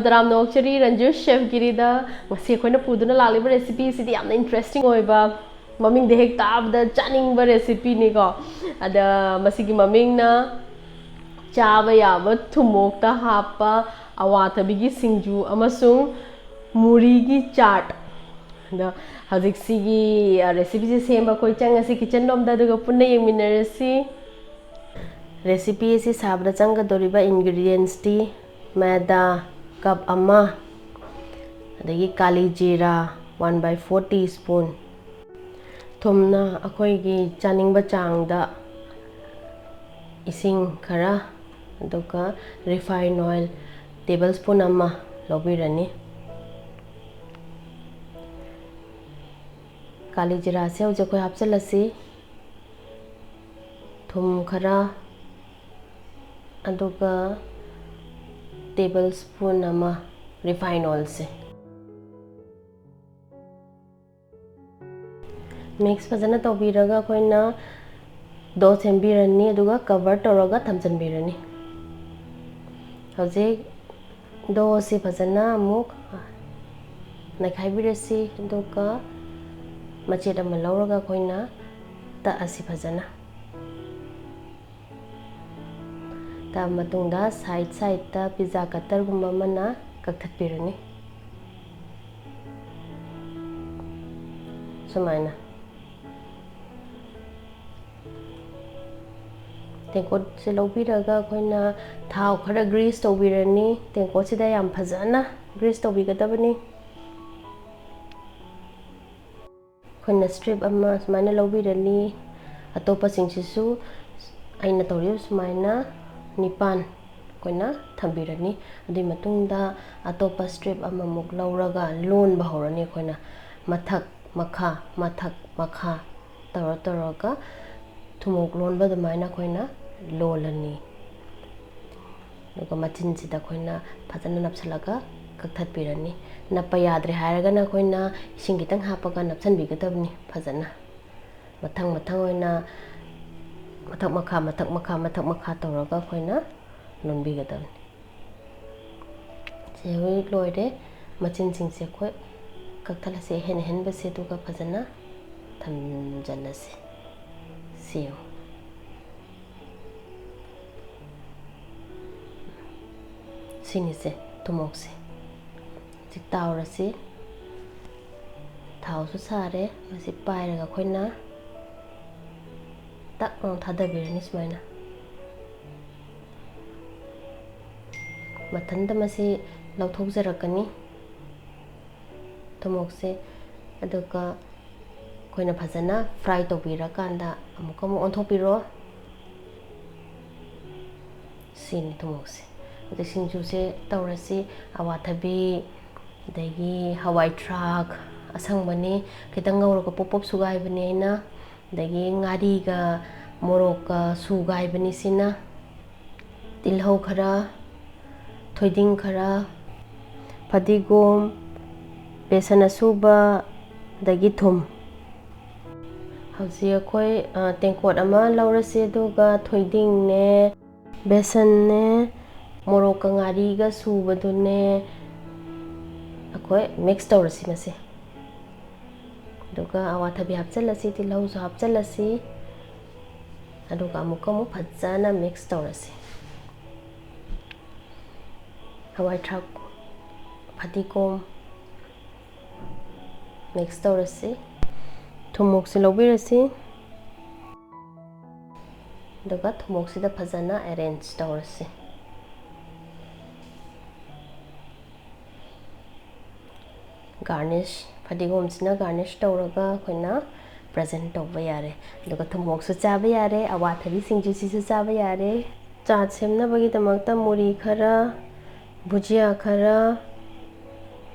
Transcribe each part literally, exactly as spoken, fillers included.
ꯇꯔꯥꯝꯅ ꯑꯣꯛꯆꯔꯤ ꯔꯟꯖꯨ ꯆꯦꯐ ꯒꯤꯔꯤꯗ꯫ ꯉꯁꯤ ꯑꯩꯈꯣꯏꯅ ꯄꯨꯗꯨꯅ ꯂꯥꯛꯂꯤꯕ ꯔꯦꯁꯤꯄꯤꯁꯤꯗꯤ ꯌꯥꯝꯅ ꯏꯟꯇꯔꯦꯁꯇꯤꯡ ꯑꯣꯏꯕ, ꯃꯃꯤꯡꯗ ꯍꯦꯛ ꯇꯥꯕꯗ ꯆꯥꯅꯤꯡꯕ ꯔꯦꯁꯤꯄꯤꯅꯤꯀꯣ꯫ ꯑꯗ ꯃꯁꯤꯒꯤ ꯃꯃꯤꯡꯅ ꯆꯥꯕ ꯌꯥꯕ ꯊꯨꯝꯃꯣꯛꯇ ꯍꯥꯞꯄ ꯑꯋꯥꯊꯕꯤꯒꯤ ꯁꯤꯡꯖꯨ ꯑꯃꯁꯨꯡ ꯃꯨꯔꯤꯒꯤ ꯆꯥꯠ꯫ ꯑꯗꯣ ꯍꯧꯖꯤꯛ ꯁꯤꯒꯤ ꯔꯦꯁꯤꯄꯤꯁꯦ ꯁꯦꯝꯕ ꯑꯩꯈꯣꯏ ꯆꯪꯉꯁꯤ ꯀꯤꯆꯟ ꯔꯣꯝꯗ, ꯑꯗꯨꯒ ꯄꯨꯟꯅ ꯌꯦꯡꯃꯤꯟꯅꯔꯁꯤ꯫ ꯔꯦꯁꯤꯄꯤ ꯑꯁꯤ ꯁꯥꯕꯗ ꯆꯪꯒꯗꯧꯔꯤꯕ ꯏꯟꯒ꯭ꯔꯤꯗꯤꯌꯦꯟꯁꯇꯤ ꯃꯦꯗꯥ ꯀꯞ ꯑꯃ, ꯑꯗꯒꯤ ꯀꯥꯂꯤ ꯖꯤꯔꯥ one by four teaspoon, ꯊꯨꯝꯅ ꯑꯩꯈꯣꯏꯒꯤ ꯆꯥꯅꯤꯡꯕ ꯆꯥꯡꯗ ꯏꯁꯤꯡ ꯈꯔ, ꯑꯗꯨꯒ ꯔꯤꯐꯥꯏꯟ ꯑꯣꯏꯜ ꯇꯦꯕꯜ ꯁ꯭ꯄꯨꯟ ꯑꯃ ꯂꯧꯕꯤꯔꯅꯤ꯫ ꯀꯥꯂꯤ ꯖꯤꯔꯥꯁꯦ ꯍꯧꯖꯤꯛ ꯑꯩꯈꯣꯏ ꯍꯥꯞꯆꯤꯜꯂꯁꯤ꯫ ꯊꯨꯝ ꯈꯔ, ꯑꯗꯨꯒ ꯇꯦꯕꯜ ꯁ꯭ꯄꯨꯟ ꯑꯃ ꯔꯤꯐꯥꯏꯟ ꯑꯣꯏꯜꯁꯦ꯫ ꯃꯤꯛꯁ ꯐꯖꯅ ꯇꯧꯕꯤꯔꯒ ꯑꯩꯈꯣꯏꯅ ꯗꯣ ꯁꯦꯝꯕꯤꯔꯅꯤ, ꯑꯗꯨꯒ ꯀꯚꯔ ꯇꯧꯔꯒ ꯊꯝꯖꯤꯟꯕꯤꯔꯅꯤ꯫ ꯍꯧꯖꯤꯛ ꯗꯣꯁꯤ ꯐꯖꯅ ꯑꯃꯨꯛ ꯅꯩꯈꯥꯏꯕꯤꯔꯁꯤ, ꯑꯗꯨꯒ ꯃꯆꯦꯠ ꯑꯃ ꯂꯧꯔꯒ ꯑꯩꯈꯣꯏꯅ ꯇꯛꯑꯁꯤ ꯐꯖꯅ꯫ ꯇꯛꯑ ꯃꯇꯨꯡꯗ ꯁꯥꯏꯠ ꯁꯥꯏꯠꯇ ꯄꯤꯖꯥ ꯀꯠꯇꯔꯒꯨꯝꯕ ꯑꯃꯅ ꯀꯛꯊꯠꯄꯤꯔꯅꯤ꯫ ꯁꯨꯃꯥꯏꯅ꯫ ꯇꯦꯡꯀꯣꯠꯁꯦ ꯂꯧꯕꯤꯔꯒ ꯑꯩꯈꯣꯏꯅ ꯊꯥꯎ ꯈꯔ ꯒ꯭ꯔꯤꯁ ꯇꯧꯕꯤꯔꯅꯤ꯫ ꯇꯦꯡꯀꯣꯠꯁꯤꯗ ꯌꯥꯝ ꯐꯖꯅ ꯒ꯭ꯔꯤꯁ ꯇꯧꯕꯤꯒꯗꯕꯅꯤ꯫ ꯑꯩꯈꯣꯏꯅ ꯁ꯭ꯇ꯭ꯔꯤꯞ ꯑꯃ ꯁꯨꯃꯥꯏꯅ ꯂꯧꯕꯤꯔꯅꯤ꯫ ꯑꯇꯣꯞꯄꯁꯤꯡꯁꯤꯁꯨ ꯑꯩꯅ ꯇꯧꯔꯤꯕ ꯁꯨꯃꯥꯏꯅ ꯅꯤꯄꯥꯟ ꯑꯩꯈꯣꯏꯅ ꯊꯝꯕꯤꯔꯅꯤ꯫ ꯑꯗꯨꯒꯤ ꯃꯇꯨꯡꯗ ꯑꯇꯣꯞꯄ ꯁ꯭ꯇ꯭ꯔꯤꯞ ꯑꯃꯃꯨꯛ ꯂꯧꯔꯒ ꯂꯣꯟꯕ ꯍꯧꯔꯅꯤ꯫ ꯑꯩꯈꯣꯏꯅ ꯃꯊꯛ ꯃꯈꯥ, ꯃꯊꯛ ꯃꯈꯥ ꯇꯧꯔ ꯇꯧꯔꯒ ꯊꯨꯝꯃꯣꯛ ꯂꯣꯟꯕ ꯑꯗꯨꯃꯥꯏꯅ ꯑꯩꯈꯣꯏꯅ ꯂꯣꯜꯂꯅꯤ꯫ ꯑꯗꯨꯒ ꯃꯆꯤꯟꯁꯤꯗ ꯑꯩꯈꯣꯏꯅ ꯐꯖꯅ ꯅꯞꯁꯤꯜꯂꯒ ꯀꯛꯊꯠꯄꯤꯔꯅꯤ꯫ ꯅꯞꯄ ꯌꯥꯗ꯭ꯔꯦ ꯍꯥꯏꯔꯒꯅ ꯑꯩꯈꯣꯏꯅ ꯏꯁꯤꯡ ꯈꯤꯇꯪ ꯍꯥꯞꯄꯒ ꯅꯞꯁꯤꯟꯕꯤꯒꯗꯕꯅꯤ ꯐꯖꯅ꯫ ꯃꯊꯪ ꯃꯊꯪ ꯑꯣꯏꯅ ꯃꯊꯛ ꯃꯈꯥ, ꯃꯊꯛ ꯃꯈꯥ, ꯃꯊꯛ ꯃꯈꯥ ꯇꯧꯔꯒ ꯑꯩꯈꯣꯏꯅ ꯂꯣꯟꯕꯤꯒꯗꯕꯅꯤ꯫ ꯍꯧꯖꯤꯛ ꯂꯣꯏꯔꯦ꯫ ꯃꯆꯤꯟꯁꯤꯡꯁꯦ ꯑꯩꯈꯣꯏ ꯀꯛꯊꯠꯂꯁꯦ, ꯑꯍꯦꯟ ꯑꯍꯦꯟꯕꯁꯦ, ꯑꯗꯨꯒ ꯐꯖꯅ ꯊꯝꯖꯤꯜꯂꯁꯤ꯫ ꯁꯤ ꯌꯦꯡꯉꯨ꯫ ꯁꯤꯅꯤꯁꯦ ꯊꯨꯝꯃꯣꯛꯁꯦ꯫ ꯍꯧꯖꯤꯛ ꯇꯥꯎꯔꯁꯤ꯫ ꯊꯥꯎꯁꯨ ꯁꯥꯔꯦ꯫ ꯃꯁꯤ ꯄꯥꯏꯔꯒ ꯑꯩꯈꯣꯏꯅ ꯇꯛ ꯂꯥꯎ ꯊꯥꯗꯕꯤꯔꯅꯤ ꯁꯨꯃꯥꯏꯅ꯫ ꯃꯊꯟꯇ ꯃꯁꯤ ꯂꯧꯊꯣꯛꯆꯔꯛꯀꯅꯤ ꯊꯨꯝꯃꯣꯛꯁꯦ꯫ ꯑꯗꯨꯒ ꯑꯩꯈꯣꯏꯅ ꯐꯖꯅ fry ꯇꯧꯕꯤꯔꯀꯥꯟꯗ ꯑꯃꯨꯛꯀ ꯑꯃꯨꯛ ꯑꯣꯟꯊꯣꯛꯄꯤꯔꯣ꯫ ꯁꯤꯅꯤ ꯊꯨꯝꯃꯣꯛꯁꯦ꯫ ꯑꯗꯩ ꯁꯤꯡꯖꯨꯁꯦ ꯇꯧꯔꯁꯤ꯫ ꯑꯋꯥꯊꯕꯤ, ꯑꯗꯒꯤ ꯍꯋꯥꯏ ꯊ꯭ꯔꯥꯛ ꯑꯁꯪꯕꯅꯤ꯫ ꯈꯤꯇꯪ ꯉꯧꯔꯒ ꯄꯣꯞ ꯄꯣꯞ ꯁꯨꯒꯥꯏꯕꯅꯦ ꯑꯩꯅ꯫ ꯑꯗꯒꯤ ꯉꯥꯔꯤꯒ ꯃꯣꯔꯣꯛꯀ ꯁꯨꯒꯥꯏꯕꯅꯤ ꯁꯤꯅ꯫ ꯇꯤꯜꯍꯧ ꯈꯔ, ꯊꯣꯏꯗꯤꯡ ꯈꯔ, ꯐꯗꯤꯒꯣꯝ, ꯕꯦꯁꯟ ꯑꯁꯨꯕ, ꯑꯗꯒꯤ ꯊꯨꯝ꯫ ꯍꯧꯖꯤꯛ ꯑꯩꯈꯣꯏ, ꯑ, ꯇꯦꯡꯀꯣꯠ ꯑꯃ ꯂꯧꯔꯁꯤ, ꯑꯗꯨꯒ ꯊꯣꯏꯗꯤꯡꯅꯦ, ꯕꯦꯁꯟꯅꯦ, ꯃꯣꯔꯣꯛꯀ ꯉꯥꯔꯤꯒ ꯁꯨꯕꯗꯨꯅꯦ, ꯑꯩꯈꯣꯏ mix ꯇꯧꯔꯁꯤ ꯃꯁꯦ꯫ ꯑꯗꯨꯒ ꯑꯋꯥꯊꯕꯤ ꯍꯥꯞꯆꯤꯜꯂꯁꯤ, ꯇꯤꯜꯍꯧꯁꯨ ꯍꯥꯞꯆꯤꯜꯂꯁꯤ, ꯑꯗꯨꯒ ꯑꯃꯨꯛꯀ ꯑꯃꯨꯛ ꯐꯖꯅ mix ꯇꯧꯔꯁꯤ꯫ ꯍꯋꯥꯏ ꯊ꯭ꯔꯥꯛ, ꯐꯗꯤꯒꯣꯝ mix ꯇꯧꯔꯁꯤ꯫ ꯊꯨꯝꯃꯣꯛꯁꯤ ꯂꯧꯕꯤꯔꯁꯤ, ꯑꯗꯨꯒ ꯊꯨꯝꯃꯣꯛꯁꯤꯗ ꯐꯖꯅ arrange ꯇꯧꯔꯁꯤ꯫ Garnish, ꯐꯗꯤꯒꯣꯝꯁꯤꯅ garnish ꯇꯧꯔꯒ ꯑꯩꯈꯣꯏꯅ present ꯇꯧꯕ ꯌꯥꯔꯦ꯫ ꯑꯗꯨꯒ ꯊꯨꯝꯃꯣꯛꯁꯨ ꯆꯥꯕ ꯌꯥꯔꯦ, ꯑꯋꯥꯊꯕꯤ ꯁꯤꯡꯖꯨꯁꯤꯁꯨ ꯆꯥꯕ ꯌꯥꯔꯦ꯫ ꯆꯥꯠ ꯁꯦꯝꯅꯕꯒꯤꯗꯃꯛꯇ ꯃꯨꯔꯤ ꯈꯔ, ꯚꯨꯖꯤꯌꯥ ꯈꯔ,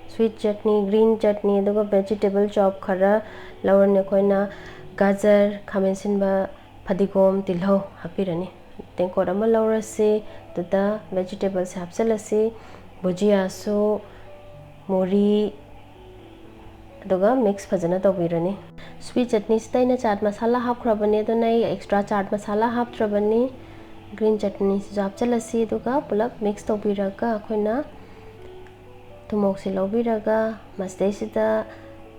sweet chutney, green chutney, ꯑꯗꯨꯒ vegetable chop ꯈꯔ ꯂꯧꯔꯅꯤ꯫ ꯑꯩꯈꯣꯏꯅ ꯒꯥꯖꯔ, ꯈꯥꯃꯦꯟ ꯑꯁꯤꯟꯕ, ꯐꯗꯤꯒꯣꯝ, ꯇꯤꯜꯍꯧ ꯍꯥꯞꯄꯤꯔꯅꯤ꯫ ꯇꯦꯡꯀꯣꯠ ꯑꯃ ꯂꯧꯔꯁꯤ, ꯑꯗꯨꯗ vegetableꯁꯦ ꯍꯥꯞꯆꯤꯜꯂꯁꯤ, ꯚꯨꯖꯤꯌꯥꯁꯨ, ꯃꯨꯔꯤ, ꯑꯗꯨꯒ mix ꯐꯖꯅ ꯇꯧꯕꯤꯔꯅꯤ꯫ Sweet chutneyꯁꯤꯗ ꯑꯩꯅ ꯆꯥꯠ ꯃꯁꯥꯂꯥ ꯍꯥꯞꯈ꯭ꯔꯕꯅꯤ, ꯑꯗꯨꯅ ꯑꯩ extra ꯆꯥꯠ ꯃꯁꯥꯂꯥ ꯍꯥꯞꯇ꯭ꯔꯕꯅꯤ꯫ Green chutneyꯁꯤꯁꯨ ꯍꯥꯞꯆꯤꯜꯂꯁꯤ, ꯑꯗꯨꯒ ꯄꯨꯂꯞ mix ꯇꯧꯕꯤꯔꯒ ꯑꯩꯈꯣꯏꯅ ꯊꯨꯝꯃꯣꯛꯁꯦ ꯂꯧꯕꯤꯔꯒ ꯃꯁꯤꯗꯩꯁꯤꯗ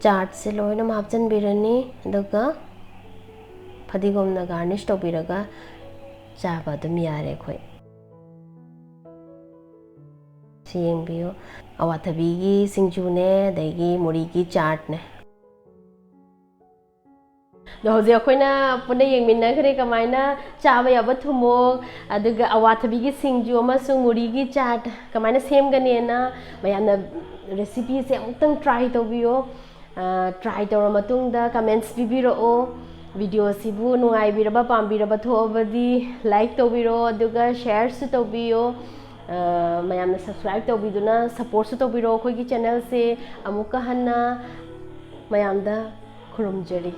ꯆꯥꯠꯁꯦ ꯂꯣꯏꯅꯃꯛ ꯍꯥꯞꯆꯤꯟꯕꯤꯔꯅꯤ꯫ ꯑꯗꯨꯒ ꯐꯗꯤꯒꯣꯝꯅ garnish ꯇꯧꯕꯤꯔꯒ ꯆꯥꯕ ꯑꯗꯨꯝ ꯌꯥꯔꯦ ꯑꯩꯈꯣꯏ꯫ ꯁꯤ ꯌꯦꯡꯕꯤꯌꯨ, ꯑꯋꯥꯊꯕꯤꯒꯤ ꯁꯤꯡꯖꯨꯅꯦ, ꯑꯗꯒꯤ ꯃꯨꯔꯤꯒꯤ ꯆꯥꯠꯅꯦ꯫ ꯑꯗꯣ ꯍꯧꯖꯤꯛ ꯑꯩꯈꯣꯏꯅ ꯄꯨꯟꯅ ꯌꯦꯡꯃꯤꯟꯅꯈ꯭ꯔꯦ ꯀꯃꯥꯏꯅ ꯆꯥꯕ ꯌꯥꯕ ꯊꯨꯝꯃꯣꯛ, ꯑꯗꯨꯒ ꯑꯋꯥꯊꯕꯤꯒꯤ ꯁꯤꯡꯖꯨ ꯑꯃꯁꯨꯡ ꯃꯨꯔꯤꯒꯤ ꯆꯥꯠ ꯀꯃꯥꯏꯅ ꯁꯦꯝꯒꯅꯤꯅ꯫ ꯃꯌꯥꯝꯅ recipeꯁꯦ ꯑꯃꯨꯛꯇꯪ try ꯇꯧꯕꯤꯌꯣ꯫ ꯇ꯭ꯔꯥꯏ ꯇꯧꯔ ꯃꯇꯨꯡꯗ comments ꯄꯤꯕꯤꯔꯛꯑꯣ꯫ ꯚꯤꯗꯤꯑꯣꯁꯤꯕꯨ ꯅꯨꯡꯉꯥꯏꯕꯤꯔꯕ, ꯄꯥꯝꯕꯤꯔꯕ ꯊꯣꯛꯑꯕꯗꯤ like ꯇꯧꯕꯤꯔꯣ, ꯑꯗꯨꯒ shareꯁꯨ ꯇꯧꯕꯤꯌꯣ꯫ ꯑ, ꯃꯌꯥꯝꯅ subscribe ꯇꯧꯕꯤꯗꯨꯅ supportꯁꯨ ꯇꯧꯕꯤꯔꯣ ꯑꯩꯈꯣꯏꯒꯤ channelꯁꯦ꯫ ꯑꯃꯨꯛꯀ ꯍꯟꯅ ꯃꯌꯥꯝꯗ ꯈꯨꯔꯨꯝꯖꯔꯤ꯫